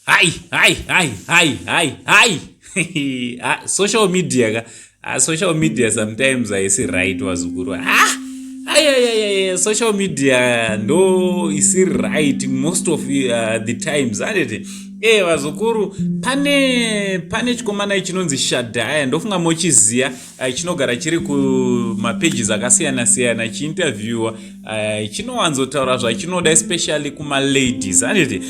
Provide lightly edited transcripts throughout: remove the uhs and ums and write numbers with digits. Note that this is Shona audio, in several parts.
Hai hai hai hai hai hai. Ah, social media ka. Ah, social media sometimes haisi right, vazukuru. Ah, ai, social media ndo isiri right most of the times, anditi? Vazukuru, pane chikomana chinonzi Shadhaya, ndofunga mochiziya, chinogara chiri kumapages akasiyana siyana chiinterviewa, chinowanzotaura zvachinoda, especially kumaladies, anditi?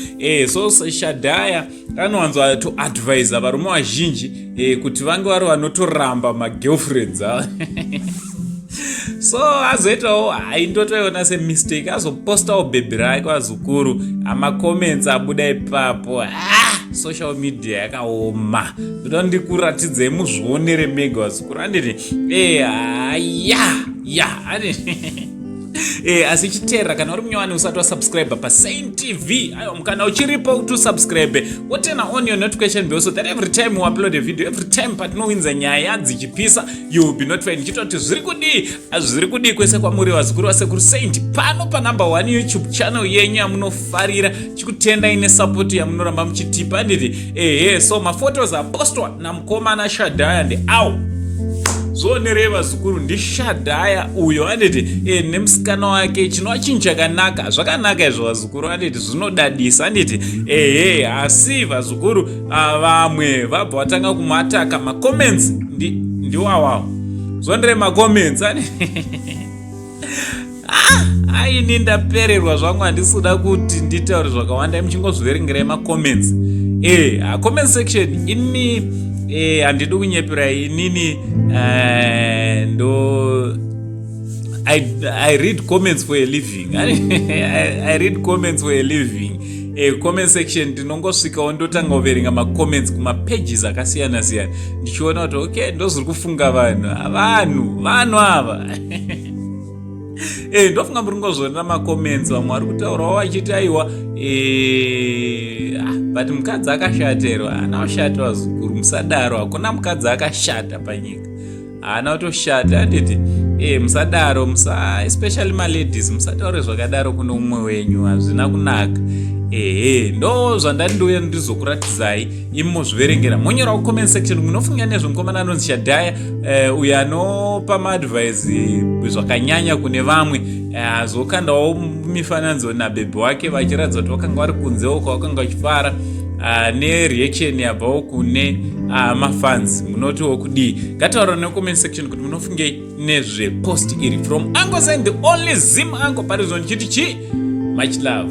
So Shadhaya anowanzo toadvisa varume vazhinji kuti vange vari vanotoramba magirlfriends. So azoitawo, haindotoiona semistake, azopostawo bhebhi rake, vazukuru. Amacomments abuda ipapo, ah, social media yakaoma. Ndoda ndikuratidzei muzvionere mega, vazukuru, anditi? Haya ya, anditi? Asi chiteerera, kana uri munyowani usati wasubscribe paSaint TV, aiwa, mukana uchiripo kuti usubscribe, woturn on your notification bell so that every time we upload a video, every time patinowinza nyaya dzichipisa, you will be notified. Ndichita kuti zviri kudii, zviri kudii kwese kwamuri, vazukuru vasekuru Saint, pano panumber 1 YouTube channel yenyu yamunofarira. Chikutendai nesupport yamunoramba muchitipa, anditi? Ehe, so maphotos apostwa namukomana Shadhaya ndeawo. Zvoonerei, vazukuru, ndiShadhaya uyo, anditi? Nemusikana wake, chinova chinhu chakanaka. Zvakanaka izvo, vazukuru, anditi? Zvinodadisa, anditi? Ehe, asi vazukuru, vamwe vabva vatanga kumuataka. Macomments ndiwawawo. Zvonderei macomments. Ah, aini ndapererwa zvangu, handisi kuda kuti nditaure zvakawanda, muchingozviverengerai macomments. Comment section ini handidi kunyeperai, inini ndo I read comments for a living. I read comments for a living. Comment section ndinongosvikawo ndotanga kuverenga macomments kumapages akasiyana siyana, ndichiona kuti okay, ndozviri kufunga vanhu, vanhu ava. Ndofunga muri ngozvionera macomments, vamwe vari kutaurawo vachiti aiwa, ah, but mukadzi akashaterwa haana kushata. Vazukuru, musadaro, hakuna mukadzi akashata panyika, haana kutoshata, handiti? Musadaro, musa, especially maladies, musataure zvakadaro kune umwe wenyu, hazvina kunaka. Ehe, ndo zvandati ndiuya ndizokuratidzai, imi mozviverengera, monyora kucomment section munofunga nezvemukomana anonzi Shadhaya, uyo anopa maadvice zvakanyanya kune vamwe. Azokandawo mifananidzo nabhebhi wake vachiratidza kuti vakanga vari kunze uko, vakanga vachifara, nereaction yabvawo kune mafans. Munotiwo kudii? Ngataura necomment section kuti munofungei nezvepost iri. From Uncle Saint, the only Zim uncle parizvo, ndichiti chi much love.